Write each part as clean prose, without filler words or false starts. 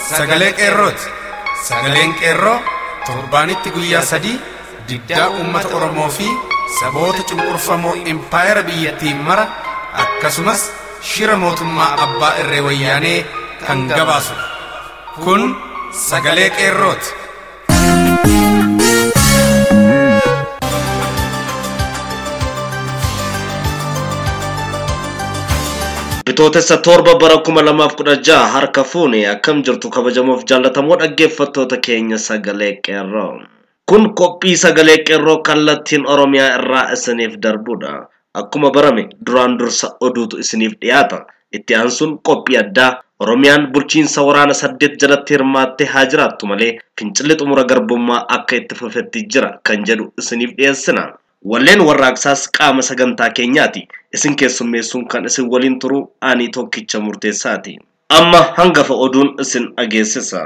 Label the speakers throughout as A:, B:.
A: sagalee qeerrooti. Sagaleen qeerroo torbaanitti guyyaa 3 diddaa uummata Oromoo fi saboota cunqurfamoo impaayera biyyattii mara akkasumas shira mootummaa abbaa irree wayyaanee kan gabaasudha. Kun sagalee qeerrooti.
B: Bitootessa 7 bara 2016 harka fuune akkam jirtu kabajamoof jaallatamoo dhaggeeffattoota keenya sagalee qeerroo. Kun qophii sagalee qeerroo kallattiin Oromiyaa irraa isiniif darbudha. Akkuma barame duraan dursa oduutu isiniif dhiyaata. Itti aansuun qophii addaa Oromiyaan bulchiinsa waraana 8 jalatti hirmaattee haa jiraattu malee fincilli xumura garbummaa akka itti fufetti jira kan jedhu isiniif dhiyeessina. Walleen warraaqsaas qaama sagantaa keenyaati. Isin keessummeessuun kan isin waliin turu ani tokkicha murteessaati. Amma hangafa oduun isin dhageessisa.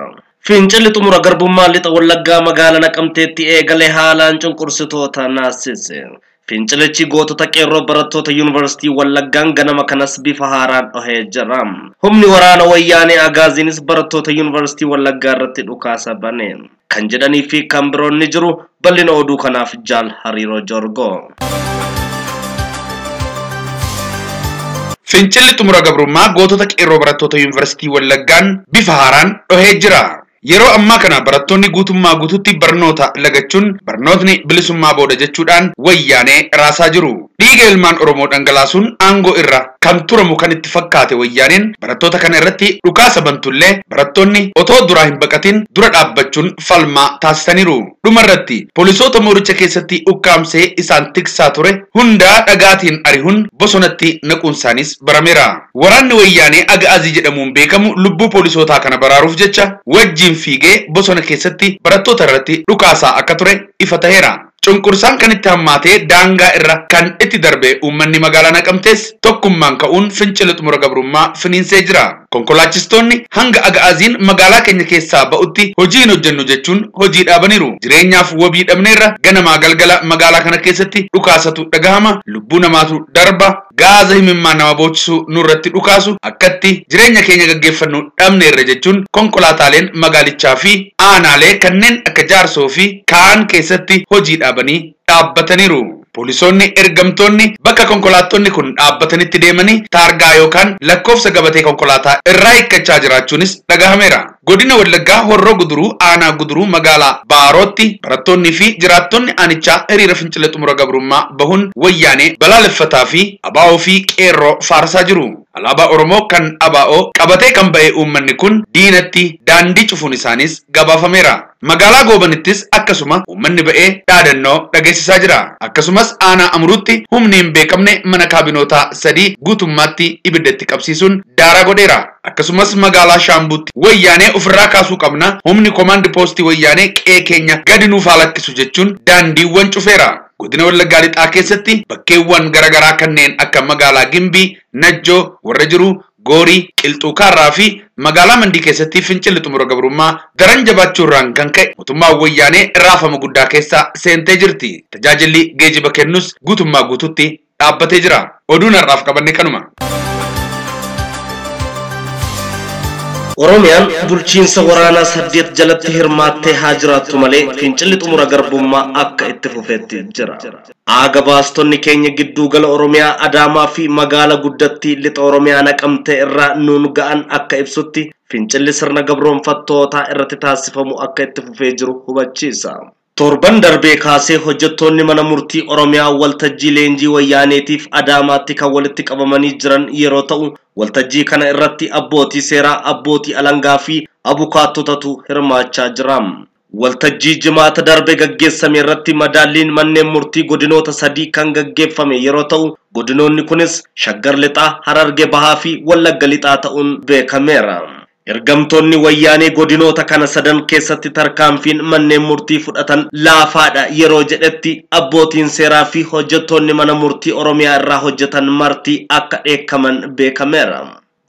B: Fincilli xumura garbummaa lixa Wallaggaa magaalaa Naqamteetti eegalee haalaan cunqursitoota naasise. Fincilichi gootota qeerroo barattoota yuunivarsiitii Wallaggaan ganama kanas bifa haaraan dhohee jira. Humni waraana wayyaanee Agaaziinis barattoota yuunivarsiitii Wallaggaa irratti dhukaasa bane. Kan jedhanii fi kan biroon ni jiru. Bal'ina oduu kanaaf jaal Hariiroo Jorgoo.
C: Fincilli xumura gabrummaa gootota qeerroo barattoota yuunivarsiitii Wallaggaan bifa haaraan dhohee jira. Yeroo ammaa kana barattoonni guutummaa guututti barnoota lagachuun barnootni bilisummaa booda jechuudhaan wayyaanee raasaa jiru. Dhiiga ilmaan Oromoo dhangalaasuun aangoo irra kan turamu kan itti fakkaate wayyaaneen barattoota kana irratti dhukaasa bantullee barattoonni otoo duraa hin baqatin dura dhaabbachuun falmaa taasisaniiru. Dhuma irratti poolisoota mooricha keessatti ukkaamsee isaan tiksaa ture hundaa dhagaatiin ari'uun bosonatti naquun isaanis barameera. Waraanni wayyaanee Aga'azii jedhamuun beekamu lubbuu poolisootaa kana baraaruuf jecha wajjin fiigee bosona keessatti barattoota irratti dhukaasaa akka ture ifa ta'eera. Cunqursaan kan itti hammaatee daangaa irra kan itti darbe uummanni magaalaa Naqamtees tokkummaan ka'uun fincila xumura gabrummaa finiinsee jira. Konkolaachistoonni hanga Aga'aziin magaalaa keenya keessaa ba'utti hojii hin hojjennu jechuun hojii dhaabaniiru. Jireenyaaf wabii dhabneerra ganamaa galgala magaalaa kana keessatti dhukaasatu dhagahama, lubbuu namaatu darba, gaaza himimmaa nama boochisu nurratti dhukaasu, akkatti jireenya keenya gaggeeffannu dhabneerra jechuun konkolaataaleen magaalichaa fi aanaalee kanneen akka Jaarsoo fi kaan keessatti hojii dhaabanii dhaabbataniiru. Poolisoonni ergamtoonni bakka konkolaattonni kun dhaabbatanitti deemanii taargaa yookaan lakkoofsa gabatee konkolaataa irraa hiikkachaa jiraachuunis dhagahameera. Godina Wallaggaa Horroo Guduruu aanaa Guduruu magaalaa Baarootti barattoonnii fi jiraattonni aanichaa hiriira fincila xumura gabrummaa bahuun wayyaanee balaaleffataa fi abaa'oo fi qeerroo faarsaa jiru. Alaabaa Oromoo kan abaa'oo qabatee kan ba'e uummanni kun diinatti daandii cufuun isaanis gabaafameera. Magaalaa Goobanittis akkasuma uummanni ba'ee dhaadannoo dhageessisaa jira. Akkasumas aanaa Amuruutti humni hin beekamne mana kaabinootaa 3 guutummaatti ibiddatti qabsiisuun daaraa godheera. Akkasumas magaalaa Shaambuutti wayyaanee ofirraa kaasuu qabna, humni koomaandi poostii wayyaanee qe'ee keenya gadi nuuf haa lakkisu jechuun daandiiwwan cufeera. Godina Wallaggaa Lixaa keessatti bakkeewwan garaagaraa kanneen akka magaalaa Gimbii, Najjoo, warra jiru, Goorii, Qilxuu Kaarraa fi magaalaa Mandii keessatti fincilli xumura gabrummaa daran jabaachuurraan kan ka'e mootummaan wayyaanee raafama guddaa keessa seentee jirti. Tajaajilli geejiba kennus guutummaa guututti dhaabbatee jira. Oduun har'aaf qabanne kanuma.
B: Oromiyaan bulchiinsa waraanaa 8 jalatti hirmaattee haa jiraattu malee fincilli xumura garbummaa akka itti fufetti jira. Gabaastonni keenya giddugala Oromiyaa Adaamaa fi magaalaa guddattii lixa Oromiyaa Naqamtee irraa nuun ga'an akka ibsutti fincilli sirna gabroonfattootaa irratti taasifamu akka itti fufee jiru hubachiisa. Torban darbee kaasee hojjettoonni mana murtii Oromiyaa waltajjii leenjii wayyaaneetiif Adaamaatti kan walitti qabamanii jiran yeroo ta'u waltajjii kana irratti abbootii seeraa, abbootii alangaa fi abukaattotatu hirmaachaa jira. Waltajjii jimaata darbe gaggeessame irratti madaalliin manneen murtii godinoota 3 kan gaggeeffame yeroo ta'u godinoonni kunis Shaggar Lixaa, Hararge Bahaa fi Wallagga Lixaa ta'uun beekameera. Ergamtoonni wayyaanee godinoota kana sadan keessatti tarkaanfiin manneen murtii fudhatan laafaadha yeroo jedhetti abbootiin seeraa fi hojjettoonni mana murtii Oromiyaa irraa hojjetan marti akka dheekkaman beekameera.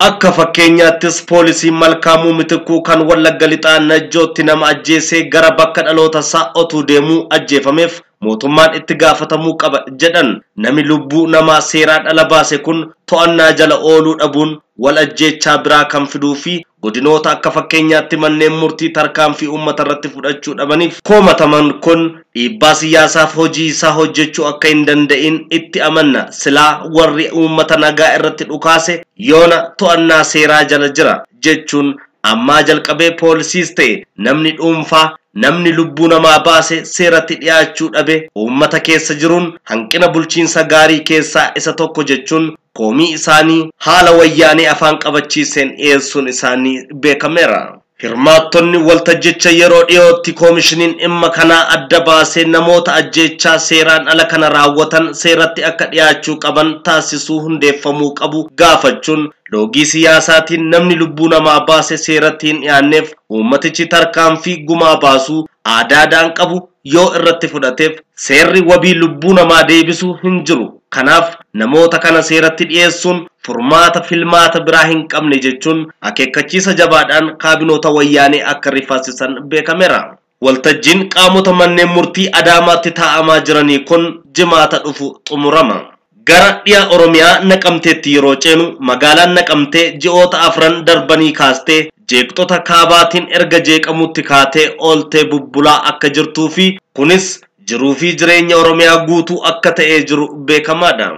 B: Akka fakkeenyaattis poolisiin Malkaamuu Mitikuu kan Wallagga Lixaa Najjootti nama ajjeesee gara bakka dhaloota isaa otuu deemuu ajjeefameef mootummaan itti gaafatamuu qaba jedhan. Namni lubbuu namaa seeraan ala baase kun to'annaa jala ooluu dhabuun wal ajjeechaa biraa kan fiduu fi godinoota akka fakkeenyaatti manneen murtii tarkaanfii uummata irratti fudhachuu dhabaniif koomataman kun dhiibbaa siyaasaaf hojii isaa hojjechuu akka hin danda'in itti amanna. Silaa warri uummata nagaa irratti dhukaase yoona to'annaa seeraa jala jira jechuun ammaa jalqabee poolisiis ta'e namni dhuunfaa namni lubbuu namaa baase seeratti dhiyaachuu dhabe uummata keessa jiruun hanqina bulchiinsa gaarii keessaa isa tokko jechuun koomii isaanii haala wayyaanee afaan qabachiiseen dhiyeessuun isaanii beekameera. Hirmaattonni waltajjicha yeroo dhiyootti koomishiniin dhimma kanaa adda baasee namoota ajjeechaa seeraan ala kana raawwatan seeratti akka dhiyaachuu qaban taasisuu hundeeffamuu qabu gaafachuun loogii siyaasaatiin namni lubbuu namaa baase seeratti hin dhiyaanneef uummatichi tarkaanfii gumaa baasuu aadaadhaan qabu yoo irratti fudhateef seerri wabii lubbuu namaa deebisu hin jiru. Kanaaf namoota kana seeratti dhiyeessuun furmaata filmaata biraa hin qabne jechuun akeekkachiisa jabaadhaan kaabinoota wayyaanee akka rifaasisan beekameera. Waltajjiin qaamota manneen murtii Adaamaatti taa'amaa jiranii kun jimaata dhufu xumurama. Gara dhiya Oromiyaa Naqamteetti yeroo ceenu magaalaan Naqamtee ji'oota 4 darbanii kaastee jeeqxota kaabaatiin erga jeeqamutti kaatee ooltee bubbulaa akka jirtuu fi kunis jiruu fi jireenya Oromiyaa guutuu akka ta'ee jiru beekamaadha.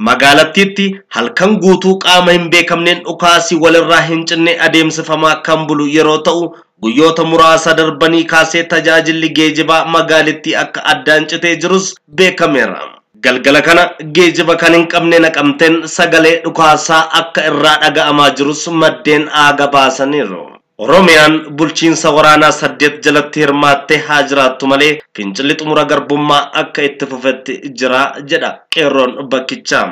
B: Magaalattiitti halkan guutuu qaama hin beekamneen dhukaasii walirraa hin cinne adeemsifamaa kan bulu yeroo ta'u guyyoota muraasa darbanii kaasee tajaajilli geejibaa magaalittii akka addaan citee jirus beekameera. Galgala kana geejiba kan hin qabne Naqamteen sagalee dhukaasaa akka irraa dhaga'amaa jirus maddeen aaga baasaniiru. Oromiyaan bulchiinsa waraanaa 8 jalatti hirmaattee haa jiraattu malee fincilli xumura garbummaa akka itti fufetti jira jedha qeerroon bakkichaa.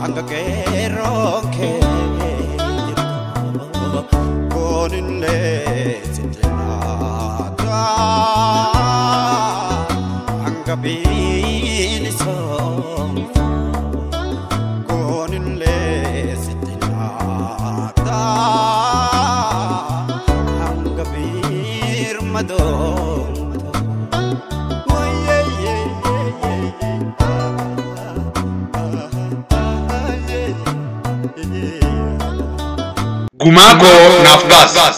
D: Hanga qeerroon kee Bilisomtu koonillee sitti laata hanga birmadoomtu.
C: Gumaa koo naaf baas.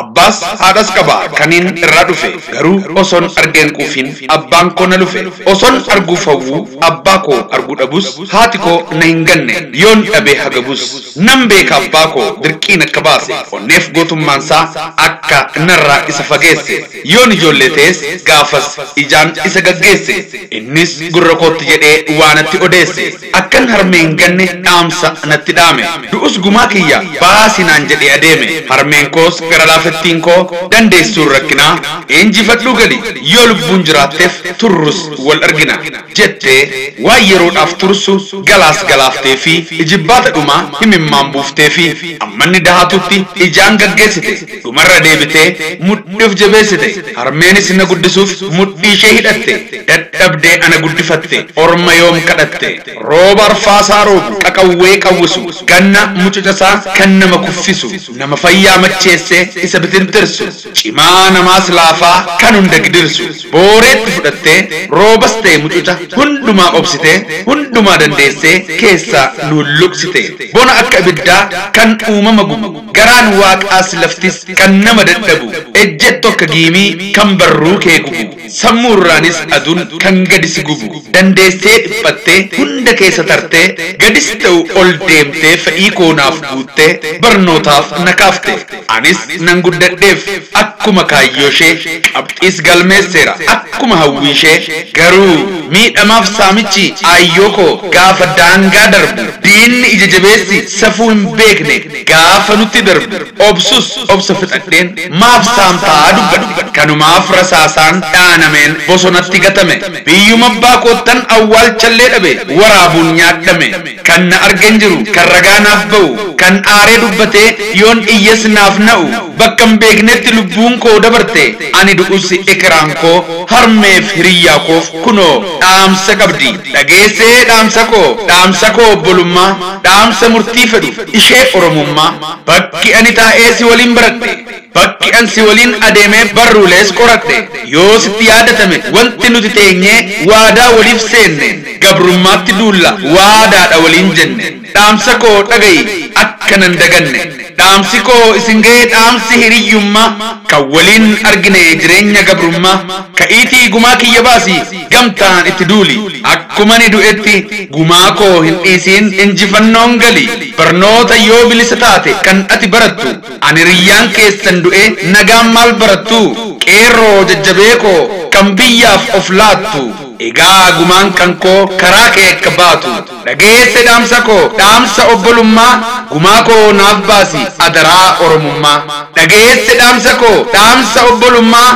C: Abbaas haadhas qaba kaniin irraa dhufe, garuu osoon argeen quufiin abbaan koo na lufe. Osoon arguuf hawwuu abbaa koo arguu dhabus, haati koo na hin ganne yoon dhabee hagabus. Nan beeka abbaa koo dirqiin akka baase, onneef gootummaansaa akka narraa isa fageesse. Yoon ijoollee ta'es gaafas ijaan isa gaggeesse, innis gurra kootti jedhee waa natti odeesse. Akkan harmee hin ganne dhaamsa natti dhaame, du'us gumaa kiyya baasinaan jedhee adeeme. Harmeen koos gara laafettiin koo, dandeessuun rakkinaa, injifadhuu gali, yoo lubbuun jiraatteef turrus wal argina jettee waan yeroodhaaf tursu galaas galaaftee fi ijibbaata dhumaa himimmaan buuftee fi ammanni dahaatutti ijaan gaggeessite. Dhumarra deebitee mudhiif jabeessite. Harmeenis na guddisuuf mudhii ishee hidhatte, dadhabdee ana guddifatte, orma yoom kadhatte. Rooba arfaasaa roobu qaqawwee qawwisu, ganna mucucasaa kan nama kuffisu, nama fayyaa macheessee isa bitintirsu, cimaa namaas laafaa kan hunda gidirsu, booreetti fudhattee roobas ta'e mucuca hundumaa obsitee hundumaa dandeessee keessaa lulluqsite. Bona akka ibiddaa kan uumama gubu, garaan waaqaas laftis kan nama dadhabu, ejjettu akka giimii kan barruu kee gubu, sammuurraanis aduun kan gadi si gubu, dandeessee dhiphattee hunda keessa tartee gadis ta'u ol deemtee fedhii koonaaf guuttee barnootaaf na kaafte. Anis nan guddadheef akkuma kaayyoo ishee, qabxiis galmeesseera akkuma hawwii ishee. Garuu miidhamaaf saamichi aayyoo koo gaafa daangaa darbu, diinni ija jabeessi safuu hin beekne gaafa nutti darbu, obsus obsa fixadheen maaf saamtaa dubbadhe. Kanumaaf rasaasaan dhaanameen bosonatti gatame, biyyuma abbaa koottan awwaalchallee dhabe, waraabuun nyaadhame. Kan na argan jiru, kan ragaa naaf ba'u, kan aaree dubbatee yoon iyyas naaf na'u, bakka hin beeknetti lubbuun koo dabarte. Ani du'us ekiraan koo harmeef hiriyyaa koof kunoo dhaamsa qabdi, dhageessee dhaamsa koo, dhaamsa koo obbolummaa, dhaamsa murtii fedhu ishee oromummaa. Bakki ani taa'ee si waliin baradhe, bakki an si waliin adeemee barruulees qoradhe, yoo sitti yaadatame wanti nuti teenyee waadaa waliif seenne, gabrummaatti duulla waadaadha waliin jenne, dhaamsa koo dhagayi akka nan daganne. Dhaamsi koo isin ga'ee, dhaamsi hiriyyummaa kan waliin argine jireenya gabrummaa. Ka'iitii gumaa kiyya baasi, gamtaan itti duuli. Akkuma ni du'etti gumaa koo hin dhiisiin, injifannoon gali. Barnoota yoo bilisa taate kan ati barattu, ani hiriyyaan keessan du'e nagaan maal barattu? Qeerroo jajjabee koo kan biyyaaf of laattu, egaa gumaan kan koo karaa kee akka baatu. Dhageesse dhaamsa koo, dhaamsa obbolummaa, gumaa koo naaf baasi adaraa oromummaa. Dhageesse dhaamsa koo, dhaamsa obbolummaa,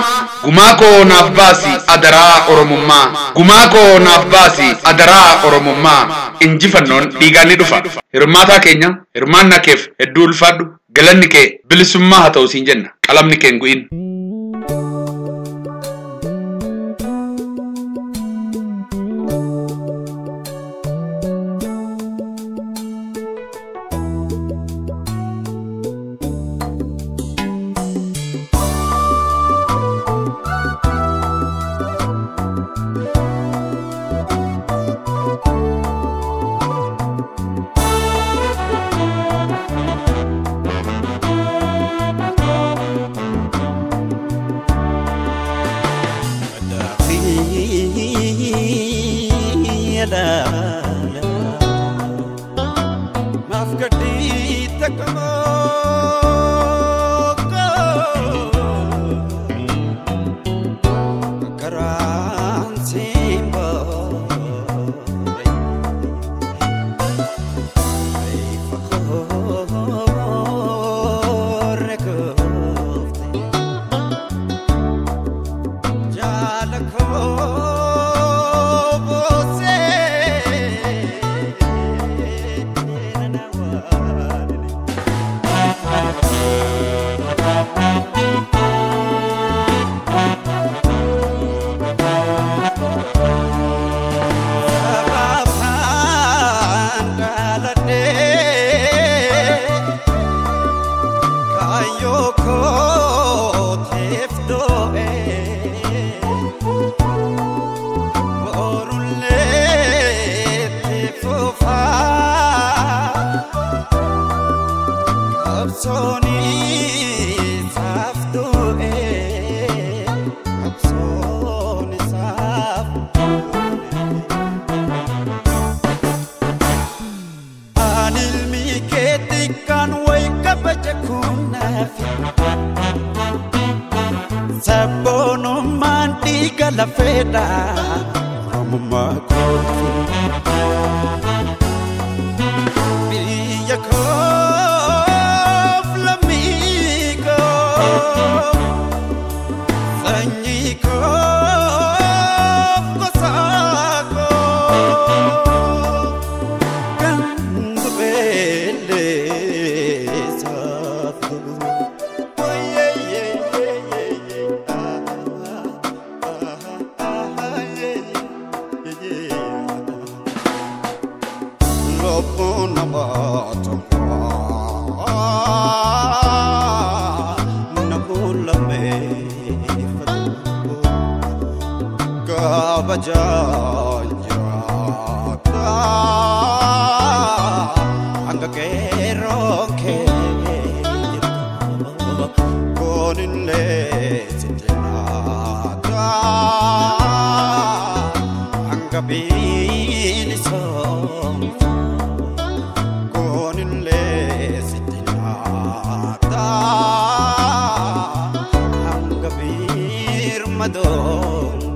C: gumaa koo naaf baasi adaraa oromummaa. Gumaa koo naaf baasi adaraa oromummaa. Injifannoon dhiigaan ni dhufa. Hirmaataa keenya, hirmaannaa keef hedduu ulfaadhu, galanni kee bilisummaa haa ta'u siin jenna. Qalamni kee hin gu'in.
D: Maaf gadii takka Karaan siin baare Ifa koorre koofte Jaala koo boosee na waanile. Sabaafaan dhaladhee kaayyoo kootiif du'ee borullee itti fufaa qabsoon isaaf du'ee qabsoon isaaf du'ee. Ani ilmi keetti kan wayi kabaja kunnaafi sabboonummaan dhiiga lafeedha Oromummaa kooti. Biyya koof lammii koo sanyii koof gosa koo. Kan dubeellee saafuu. Lubbuun namaa tokko namuu lammeeffatu kabajaan jiraata hanga qeerroon kee jirtu koonillee sitti naata hanga bilisomtu koonillee sitti naata hanga birmadoomtu.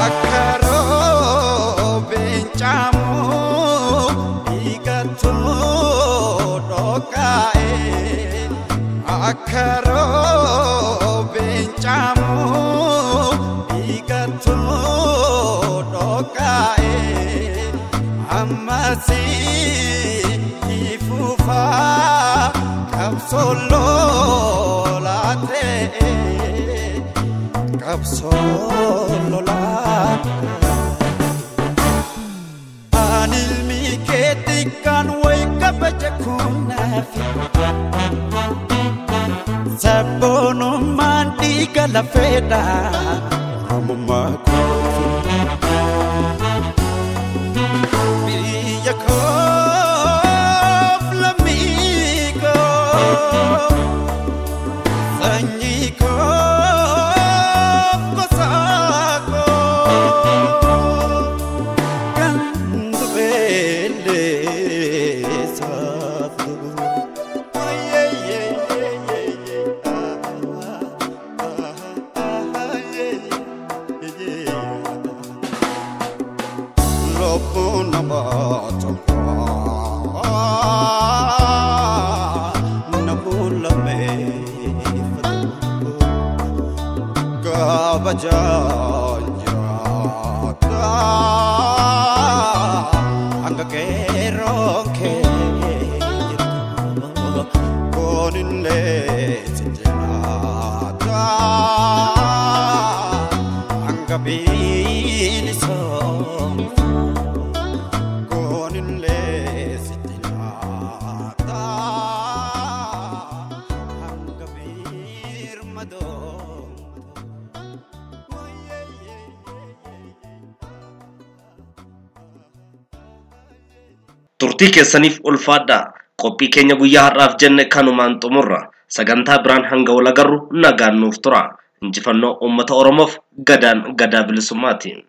D: Akka roobeen caamu dhiigatu dhokaa'e. Akka roobeen caamu dhiigatu dhokaa'e. Ammasii ifuufaa qabsoo lolaa ta'e. Qabsoo lolaa Ani ilmi keetti kan wayi kabaja kunnaafi sabboonummaan dhiiga lafeedha Oromummaa kooti. Biyya koof lammii koo sanyii koof gosa koo kan dubeellee saafuu. Lubbuun namaa tokko namuu lammeeffatu kabajaan jiraata hanga qeerroon kee jirtu koonillee si jiraata hanga bilisomtu koonillee si jiraata hanga birmadoomtu.
B: Turtii keessaniif ulfaadhaa. Qophii keenya guyyaa har'aaf jenne kanumaan xumurra. Sagantaa biraan hanga wal agarru nagaan nuuf tura. Injifannoo uummata Oromoof gadaan gadaa bilisummaatiin.